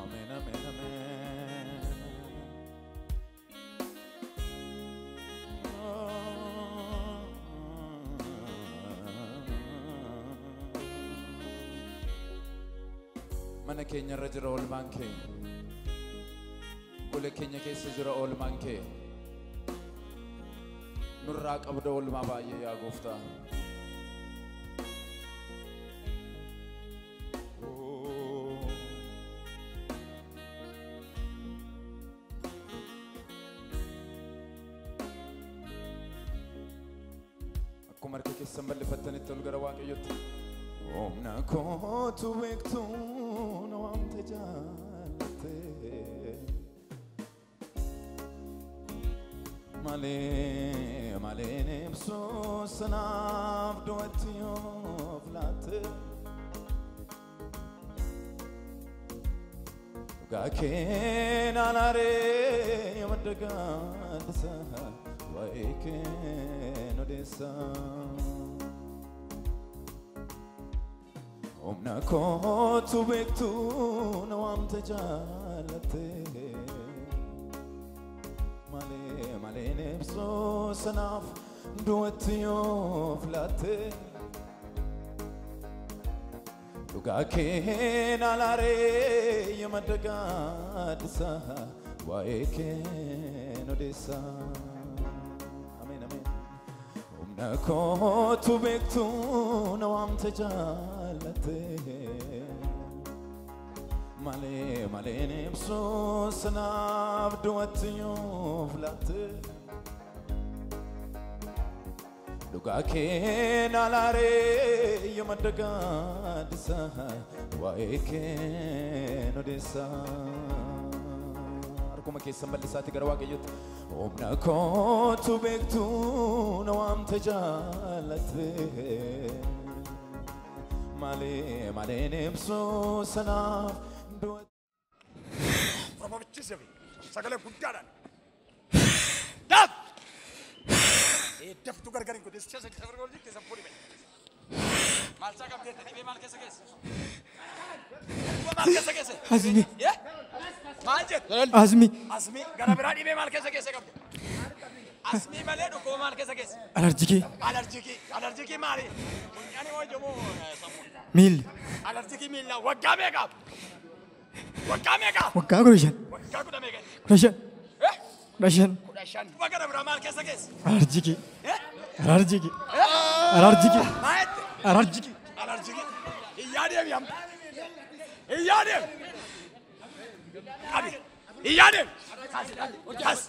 Ameen, ameen, ameen. Mana keenya irra jira oolmaan kee. Gola keenya keessa jira oolmaan kee. Nurraa qabda oolmaa baay'ee yaa gooftaa. Akkuma harka keessan bal'ifattanitti ol gara Waaqayyootti. Humna kootu beektu na waamte jaallatte. Malee maleen ibsu sanaaf du'atti of laatte. Dhugaa keen alaaree madda gaaddisa waa'ee keen odeessa. Humna kootu beektu na waamte jaallatte. Malee maleen ibsu sanaaf du'atti of laatte. Dhugaa keen alaaree madda gaaddisa waa'ee keen odeessa. Ameen, ameen. Humna kootu beektu na waamte jaallatte. Malee maleen ibsu sanaaf du'atti of laatte. Dhugaa keen alaaree madda gaaddisa waa'ee keen odeessa. Harkuma keessan bal'isaatti gara Waaqayyootti. Humna kootu beektu na waamte jaallatte. Malee maleen ibsu sanaaf du'atti. Oromobichis sagalee guddaadhaan. Daaf! Daftuu gargar hin kutis. Keessa fuudhi bee. Maal isaa qabdeetta dhibee maal keessa keessa? Maal keessa keessa? Azmi. Maal jettu? Azmi. Asmii gara biraa dhibee maal keessa keessa qabde? Asmii malee dhukkuba maal keessa keessa? Alarjikii. Alarjikii. Alarjikii maali? Funyaanii moo ijoo moo sammuu? Miilli. Alarjikii miillaa waggaa meeqa? Waggaa meeqa? Waggaa 15. Waggaa kudha meeqa? 15. 15. 15. Dhukkuba gara biraa maal keessa keessa? Alarjikii. Alarjikii. Alarjikii. Maal jette? Alarjikii. Alarjikii. Iyyaa deemi amma. Iyyaa deemi. Qabi. Iyyaa deemi. Kas.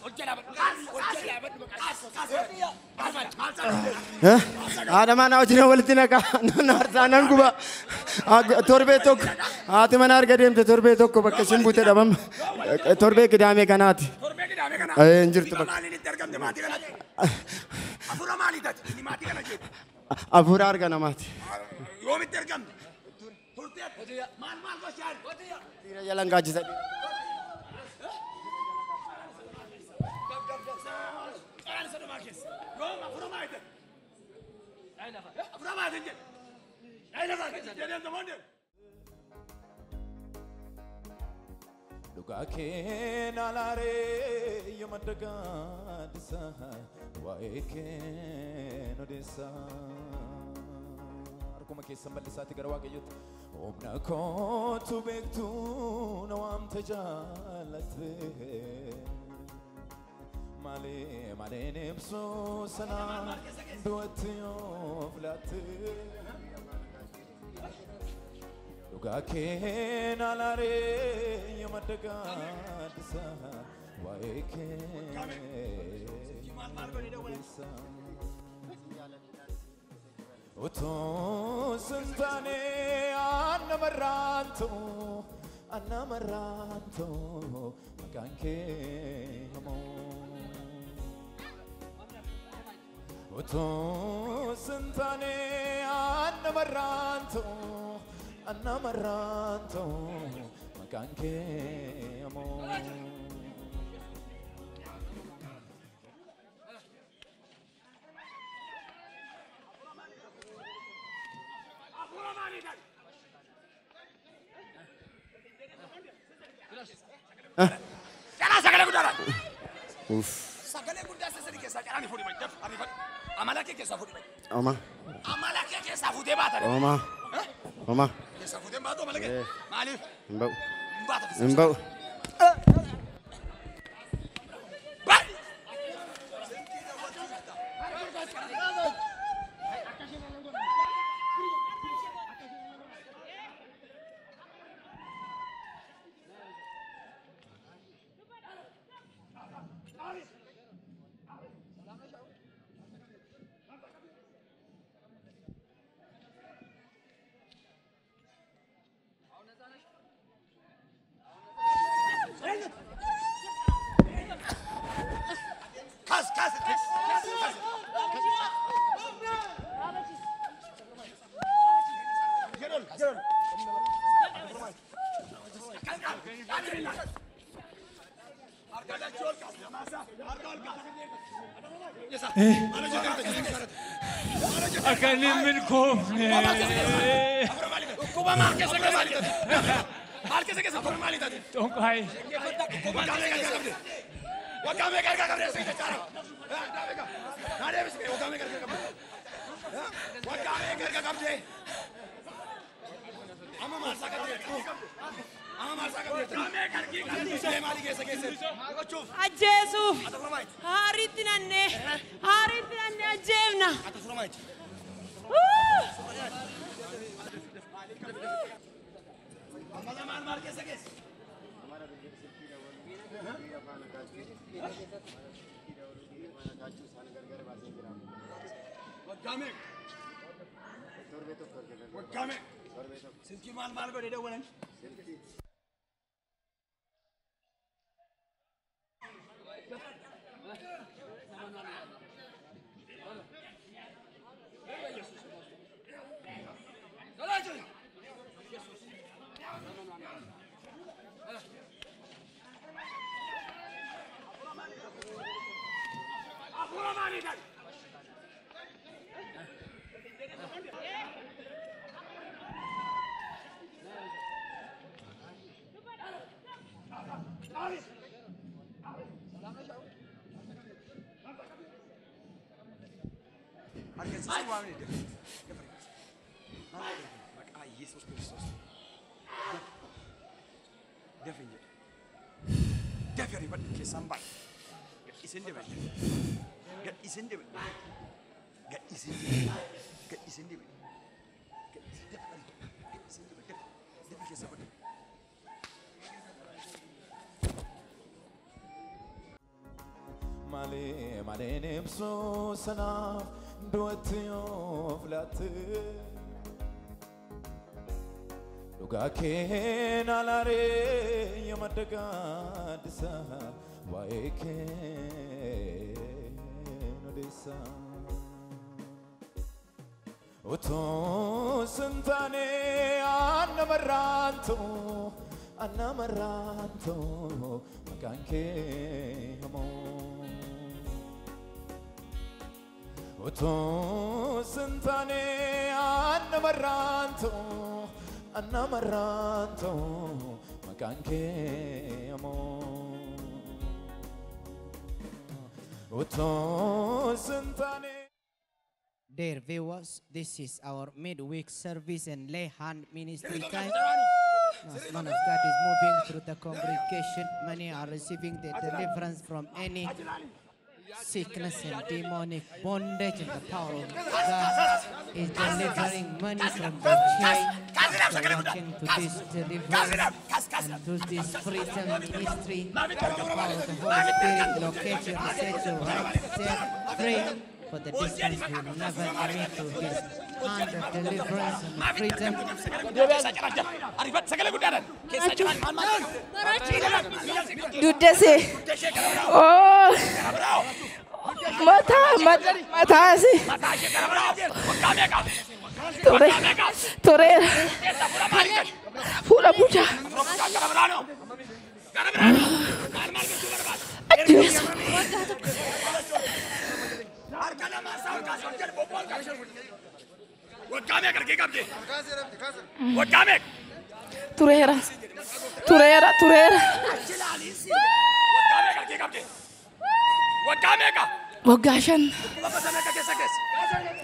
Haadha manaa wajjin walitti naqaa naarsaa nan guba torbee tokko haati mana arga deemte torbee tokko bakka isheen buute dhabama torbee qidaamee kanaati. Torbee qidaamee kana. Hin jirtu Dhibba bakka. Maaliin itti argamte maatii kanatti? Hafuura maalii taate? Inni maatii kana jeetu. Hafuura arga namaati. Yoomitti argamte? Turtee maal maal gochaa? Dhiira jalan gaachisa. Qaraan isa dhumaa keessa. Yoom hafuura maalii taate? Hafuura maalii jedhe? Jedhee deemu deemu. Dhugaa keen alaaree madda gaaddisa waa'ee keen odeessa. Harkuma keessan bal'isaatti gara Waaqayyootti. Humna kootu beektu na waamte jaallatte. Malee maleen ibsu sanaaf du'atti of laatte. Dhugaa keen alaaree madda gaaddisa waa'ee keen odeessa. Utuu sintaane annamarraantu annamarraantu maqaan kee hamoo. Utuu sintaane annamarraantu annamarraantu maqaan kee hamoo. Hafuura maalii taate? Calaa sagalee guddaadhaan. Sagalee guddaa sassadii keessaa calaa ni fuudhi bahi. Daf ariifadhu. Amala kee keessaa fuudhi bahi. Oma. Amala kee keessaa fuutee baata. Oma. Oma. Keessaa fuutee baatu amala kee. Maaliif? Hin ba'u. Hin baata. Hin ba'u. Bahi! Kas kas kas kas. Akka inni milkoofne. Dhukkuba maal keessa keessa? Maal keessa keessa? Dhukkuba maal taate? Xonqaay. Dhukkuba maal keessa qabde? Waggaa meeqa argaa qabde asii jechaara? Naa deebisi waggaa meeqa argaa qabde? Waggaa meeqa argaa qabde? Amma maal isaa qabde? Amma maal isaa qabde? Waggaa meeqa argii qabde? Maali keessa keessa? Ajjeesuuf haariitti nannee haariitti nannee ajjeefna. Amma maal maal keessa keessa? Waggaa meeqa? Waggaa meeqa? Silkii maal maal godhee dawwalan? Maqaa Yesuus Kiristoos. Dafi jedhe. Dafi ariifadhu keessaan ba'i. Gadhiisin deeme. Gadhiisin deeme. Gadhiisin deeme. Gadhiisin deeme. Gadhiisin deeme. Gadhiisin deeme. Dafi. Dafi keessa godhe. Malee maleen ibsu sanaaf du'atti of laatte. Dhugaa keen alaaree yamadda gaaddisa waa'ee keen odeessa. Utuu sin taane anna marraantu anna marraantu maqaan kee hamoo. Utuu sin taane anna marraantu anna marraantu maqaan kee hamoo. Utuu sin taane. Dear viewers, this is our midweek service and lay hand ministry time. As man of God is moving through the congregation, many are receiving the deliverance from any sickness and demonic bondage, and the power of God is delivering many from the chain after watching to this deliverance and to this freedom ministry. The power of the Holy Spirit locate you and set you right, set free. For the distance will never commit to his hand of deliverance and freedom. Duddase. Oh. Mata mata mataasi. Ture tureera. Fuula buta. Ajjeesu. Waggaa meeqa argee qabde? Waggaa meeqa? Tureera. Tureera tureera. Waggaa 5.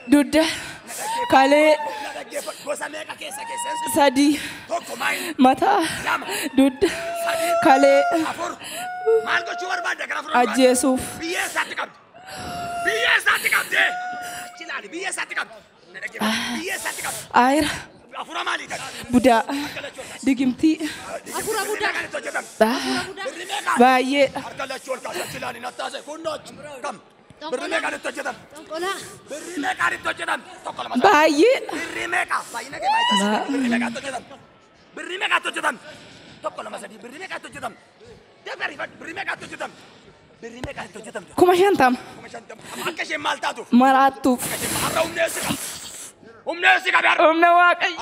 Dudda. Kalee. 3. Mataa. Dudda. Kalee. Ajjeesuuf. Ayira. Budaa. Digimtii. Baay'ee. Baay'ee. 50,000. Maraattuuf. Humna Waaqayyo.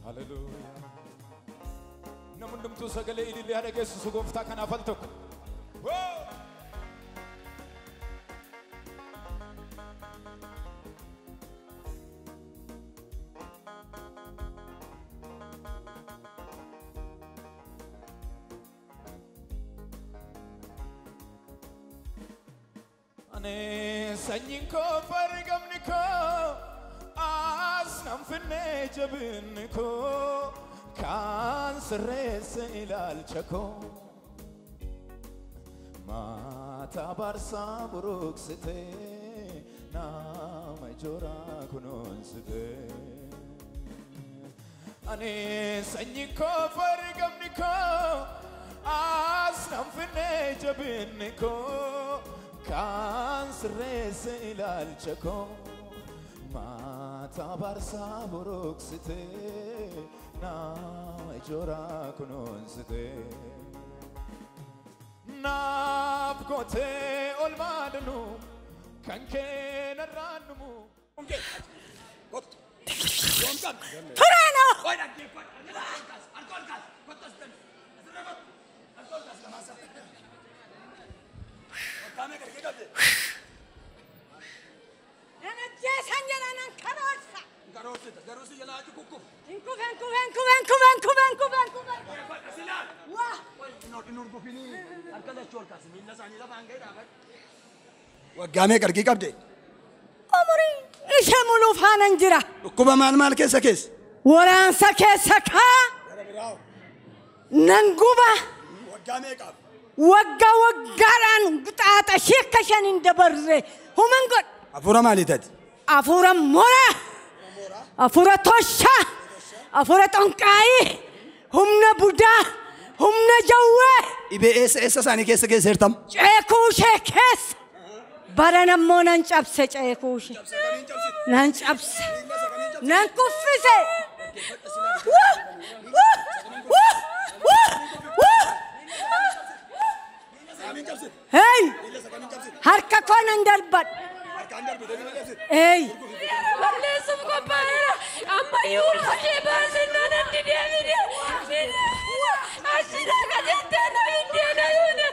Hallelujah. Namni hundumtuu sagalee ilillee haadha geessisu gooftaa kanaaf al tokko. Ani sanyiin koo fargamni koo as nan finne jabinni koo kan sirreesse ilaalcha koo maata barsaa buruqsite nama joraa kunuunsite. Ani sanyiin koo fargamni koo as nan finne jabinni koo kan sirreesse ilaalcha koo maata barsaa buruqsite nama joraa kunuunsite. Naaf gootee oolmaa danuu kan kee narraan dhumu. Tureena! Waggaa meeqa argii qabde? Umurii ishee muluu faanan jira. Dhukkuba maal maal keessa keessa? Waraansa keessa kaa. Nan guba. Waggaa meeqaaf? Waggaa waggaadhaan xaaxa ishee akka isheen hin dabarre human godha. Hafuura maalii taati? Hafuura mooraa. Hafuura toshaa. Hafuura xonqaayii. Humna budaa. Humna jawwee. Dhibee eessa eessa isaanii keessa keessa hirtam? Ceekuu ishee keessa. Baran ammoo nan cabse ceekuu ishee. Nan cabse. Nan kuffise. Hey! Harka koo nan darbadha. Hey! Balleessuuf qophaa'eera. Amma iyyuu ulfa ishee baasinnaan addi deemine. Achi dhaqa jettee na hindee na yuune.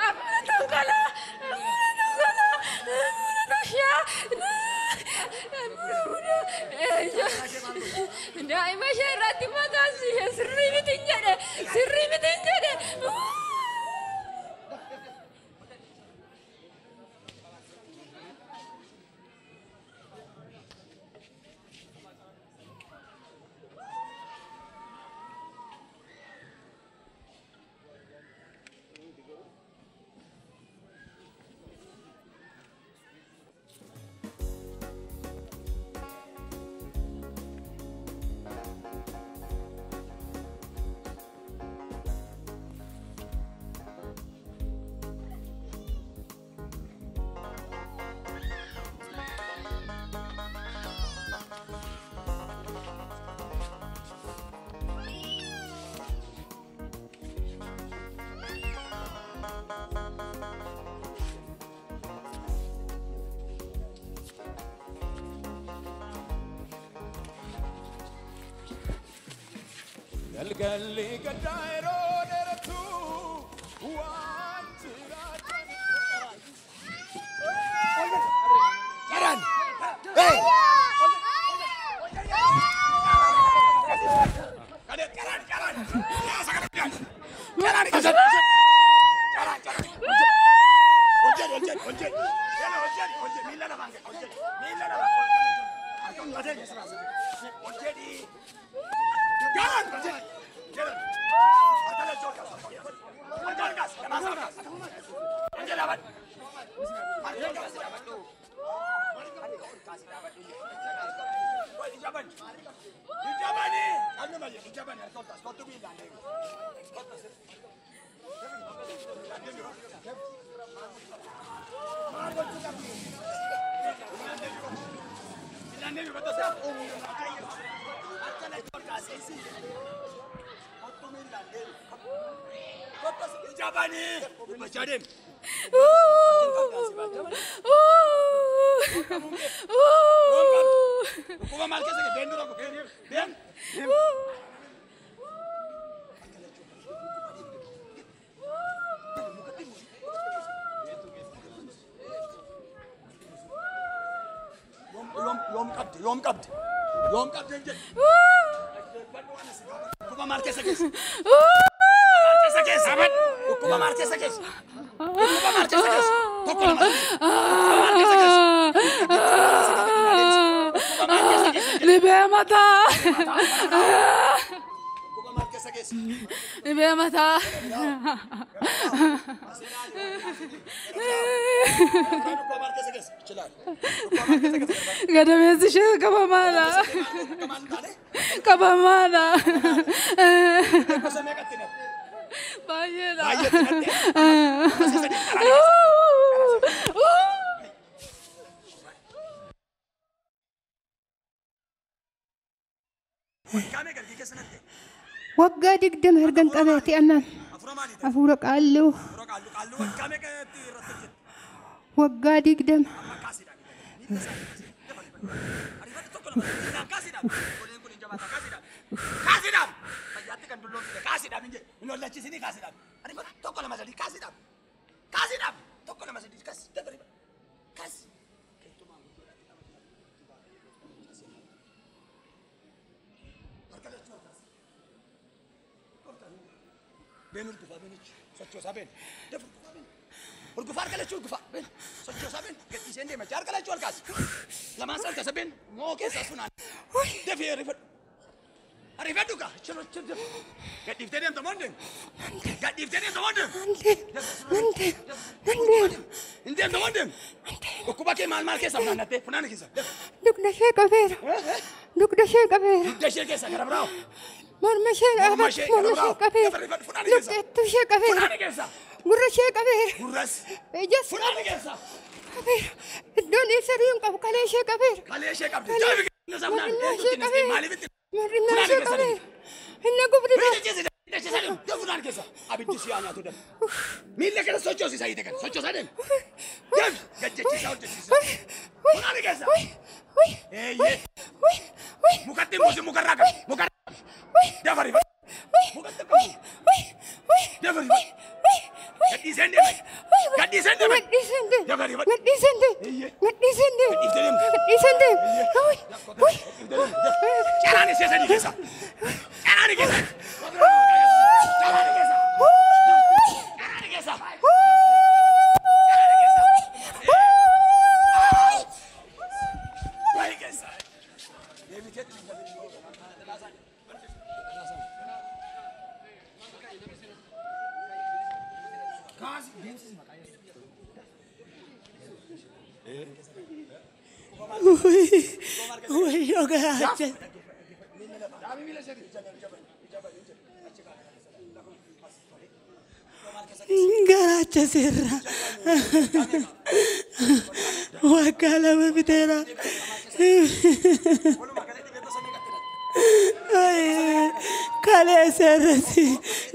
Afuura tonkolaa. Afuura tonkolaa. Afuura toshaa. Daa'ima ishee irratti mataan ishee sirrii miti hin jedhe. Sirrii miti hin jedhe. Galgalli gaddaa yeroo dheeratu waan jiraatan. Jaran! Hey! Gadameessi ishee qabamaadha. Qabamaadha. Baay'eedha. Waggaa 20 ergan qabeeti annan hafuura qaalluu waggaa 20. Dugda ishee qabeera. Dugda ishee qabeera. Morma ishee dhaabatti morma ishee qabeera. Luqqeettuu ishee qabeera. Gurra ishee qabeera. Ijas qabeera. Iddoon ibsatuu hin qabu kalee ishee qabeera. Morma ishee qabeera. Morma ishee qabeera. Inni gubdi. Miila kana sochoosisa hiite kana sochoosaa deemi. Deemi gajjachiisaa hojjechiisaa. Funaani keessa. Eeyyee. Mukatti musi mukarraa qabi mukarraa. Dafari. Mukatti qabu. Dafari. Gadhiiseen deeme. Gadhiiseen deeme. Dafari. Gadhiiseen deeme. Gadhiiseen deeme. Gadhiiseen deeme. Caraani seesanii keessa. Caraani keessa. Caraani keessa. Caraani keessa. Caraani keessa. Wayyoo garaacha. Garaacha seerra. Waggaa 2 biteera. Kalee seerratti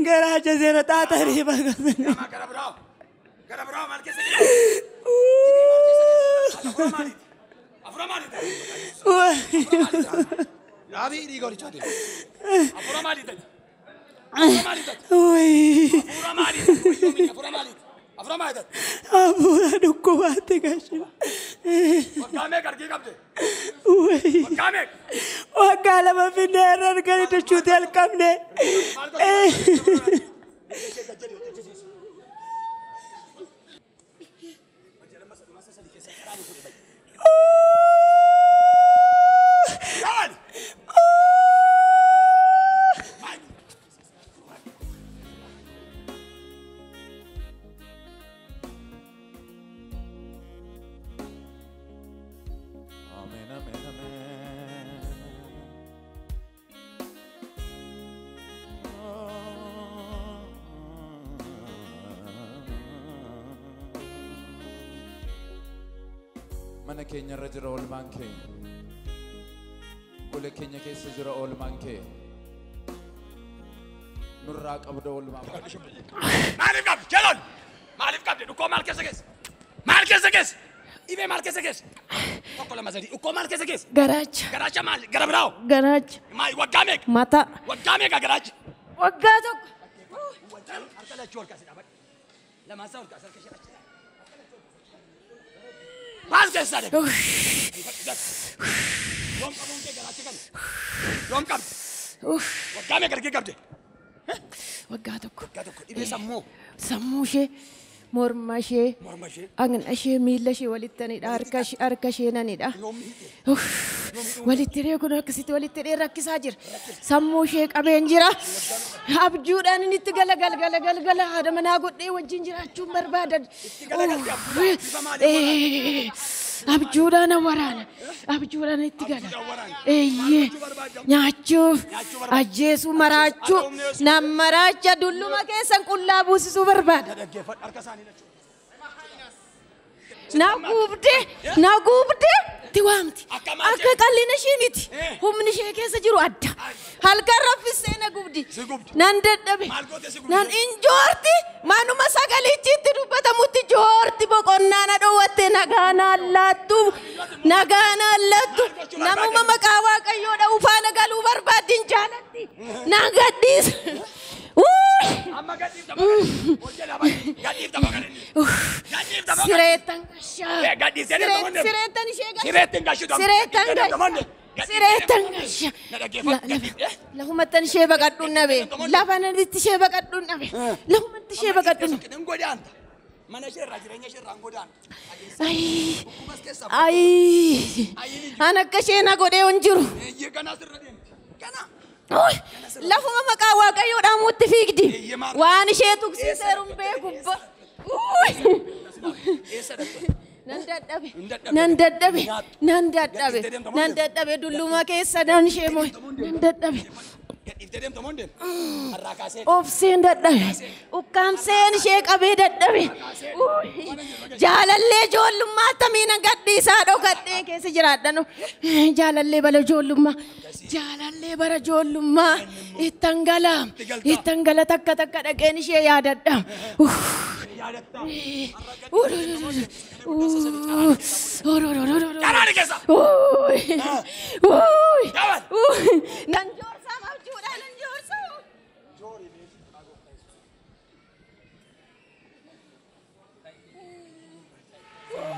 garaacha seerra xaaxarii baqatanii. Wayii. Hafuura dhukkubaatti gashina. Waggaa meeqa argee qabde? Wayii. Waggaa meeqa? Waggaa 2 finnee irra arganii dachuuti halqabne. Amen, amen, amen. Mana keenya irra jira oolmaan kee. Gola keenya keessa jira oolmaan kee. Nurraa qabda oolmaa. Maaliif qabdi? Jeloon! Maaliif qabdi? Dhukkoo maal keessa keessa? Maal keessa keessa? Dhibee maal keessa keessa? 1 2 3 dhukkoo maal keessa keessa? Garaacha. Garaacha maal? Gara biraa'o? Garaacha. Maal waggaa meeqa? Mataa. Waggaa meeqa garaacha? Waggaa 1. Harka lachuu ol kaasee dhaabadhu. Lamaan isaa ol kaasee harka ishee achi. Maal keessa deema? Yoom qabuun kee garaacha kana? Yoom qabdi? Waggaa meeqa argee qabde? Waggaa 1. Waggaa 1. Dhibee sammuu. Sammuu ishee, morma ishee, Morma ishee. dhagna ishee, miilla ishee walitti nidha, harka ishee nanidha. Walitti hidhee kun akkasitti walitti hidhee rakkisaa jira. Sammuu ishee qabeen jira. Abjuudhaan inni itti gala galgala galgala haadha manaa godhee wajjin jiraachuun barbaada. Abjuudhaan waraana. Abjuudhaan itti gala. Eeyyee. Nyaachuuf, ajjeesuu, maraachuu, nam maraacha dulluma keessan qullaa buusisuu barbaada. Na guubdee, na guubdee itti waamti. Akka qallina ishee miti. Humni ishee keessa jiru adda. Halkan raffisee na gubdi. Nan dadhabe. Nan injoorti. Manuma sagalichi itti dubbatamutti joorti boqonnaa na dhoowwatte nagaa naan laattu. Nagaa naan laattu. Namuma maqaa Waaqayyoo dha'u faana galuu barbaaddi hin jaalatti. Nan gadhiisa. Amma gadhiifta maqaa. Ol jedhaa baay'ee. Gadhiifta maqaa. Gadhiifta maqaa. Sireettan gashaa. Gadhiisee deemta manne. Sireettan ishee gashaa. Sireettan gashitu. Sireettan gashaa. Sireettan gashaa. Lafumattan ishee baqadhuun dhabe. Lafa naditti ishee baqadhuun dhabe. Lafumatti ishee baqadhuun. Hin godaanta. Mana ishee irraa jireenya ishee irraa hin godaanta. Ayii. An akka ishee na godhee hin jiru. Ganaa sirra deemti. Ganaa. Lafuma maqaa Waaqayyoo dhaamuutti fiigdi. Waan ishee tuqsiiseeru hin beeku. Nan dadhabe. Nan dadhabe. Nan dadhabe. Nan dadhabe. Dulluma keessa nan ishee moo'e. Nan dadhabe. Obseen dadhabe. Ukkaamseen ishee qabee dadhabe. Jaalallee ijoollummaa attamiin gadhiisaa dhokadhee keessa jiraadhan. Jaalallee bara ijoollummaa. Jaalallee bara ijoollummaa. Ittan gala. Ittan gala takka takka dhaqeen ishee yaadadha. Nan joorsaa abjuudhaan nan joorsaa.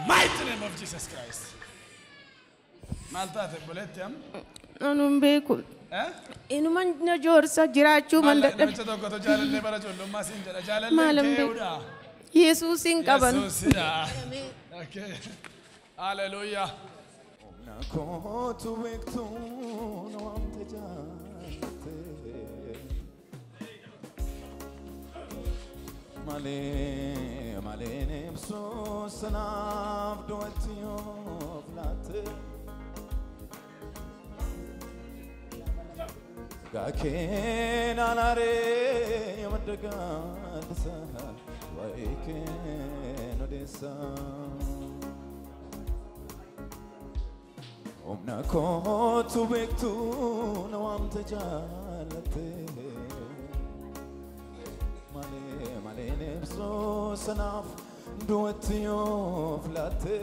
Mighty name of Jesus Christ. Maal taate obboleetti amma? Anuun beeku. Inuma na joorsa jiraachuu man dadhabe. Namicha tokkotu jaalallee bara ijoollummaa siin jedha. Jaalalleen Maalan beeku. keewudha. Yesuusin qaban. Yesuusidha. Okay. Hallelujah. Kootu beektu na waamte jaallatte. Malee maleen ibsu sanaaf du'atti of laatte. Gaakeen alaaree yamadda gaaddisa waa'ee keen odeessa. Humna kootu beektu na waamte jaallatte. Malee maleen ibsu sanaaf du'atti of laatte.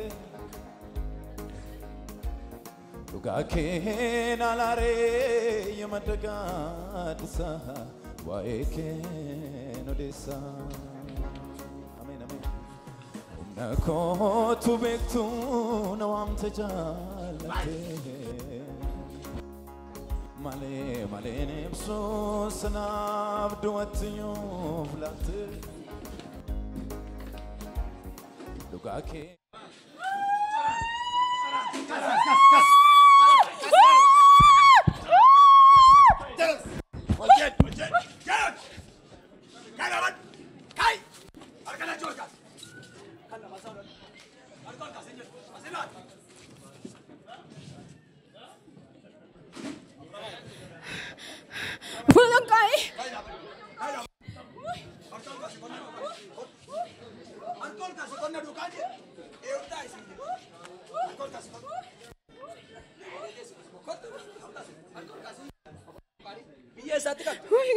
Dhugaa keen alaaree yamadda gaaddisa Waa'ee keen odeessa. Ameen ameen. Humna kootu beektu na waamte jaallatte. Malee maleen ibsu sanaaf du'atti yoo filaatte. Dhugaa kee.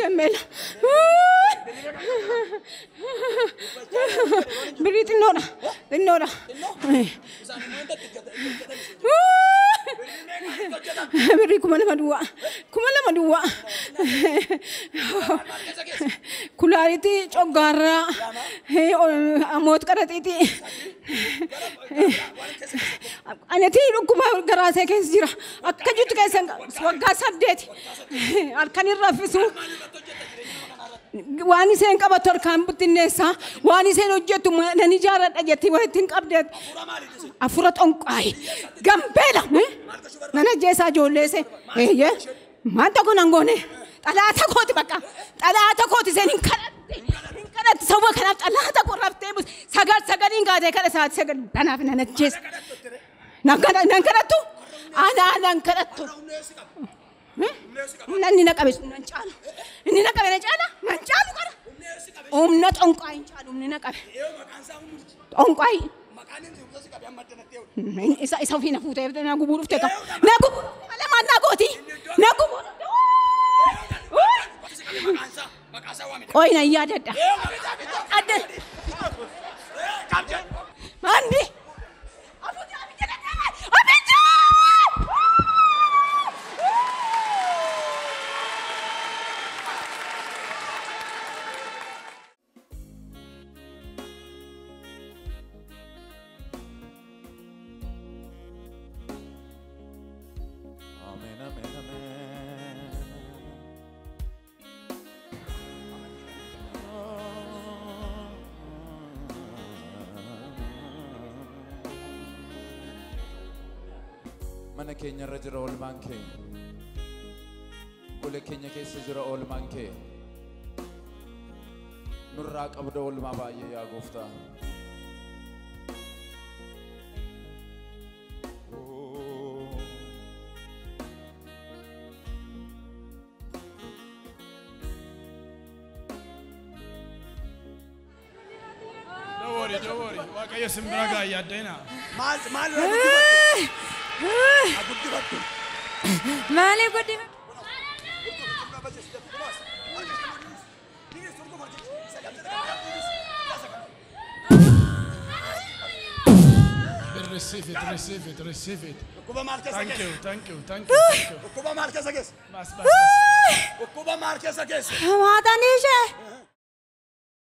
Gammela. Birrii xinnoodha. Xinnoodha. Birrii 2000 duwwaa. 2000 duwwaa. Kulaalitii coggaarraa. Amoot qaraxiitii. Anatii dhukkuba garaasee keessa jira. Akka jirtu keessa waggaa 8 halkan hin raffisu. Waan isheen qabattu harkaan bittinneessa. Waan isheen hojjettu nan ijaaradha jetti waan ittiin qabdeet. Afura xonqaayi. Gambeela. Nan ajjeesaa ijoolleese. Eeyyee. Maal tokko nan goone. Xalaata kooti bakka. Xalaata kooti isheen hin kadhatte. Hin kadhatte sababa kanaaf xalaata koo raftee sagal sagaliin gaatee kadha sa'aatii sagal kanaaf nan ajjeesa. Nan kadhattu. Anaa nan kadhattu. Inni na qabe sun nan caalu. Inni na qabe na caala. Nan caalu kana. Humna xonqaayi hin caalu humni na qabe. Xonqaayi. Isa isa ofii na fuutee na gubuu dhufte ka. Na gubuu dhufte malee maal na gooti? Na gubuu dhufte. Qoyi nan yaadadha. Adda. Maandi. Abidda! Amen, amen, amen. Mana keenya irra jira oolmaan kee. Gola keenya keessa jira oolmaan kee. Nurraa qabda oolmaa baay'ee yaa gooftaa. Don't worry, don't worry. Waaqayyo sin bira ga'a yaaddeenaa. Maal maal guddifattu? Maaliif guddifattu? Receive it, receive it, receive it. Dhukkuba maal keessa Thank keessa? you, thank you, thank you, thank you. Dhukkuba maal keessa keessa? Bas, bas, bas. Dhukkuba maal keessa keessa? Maataan ishee.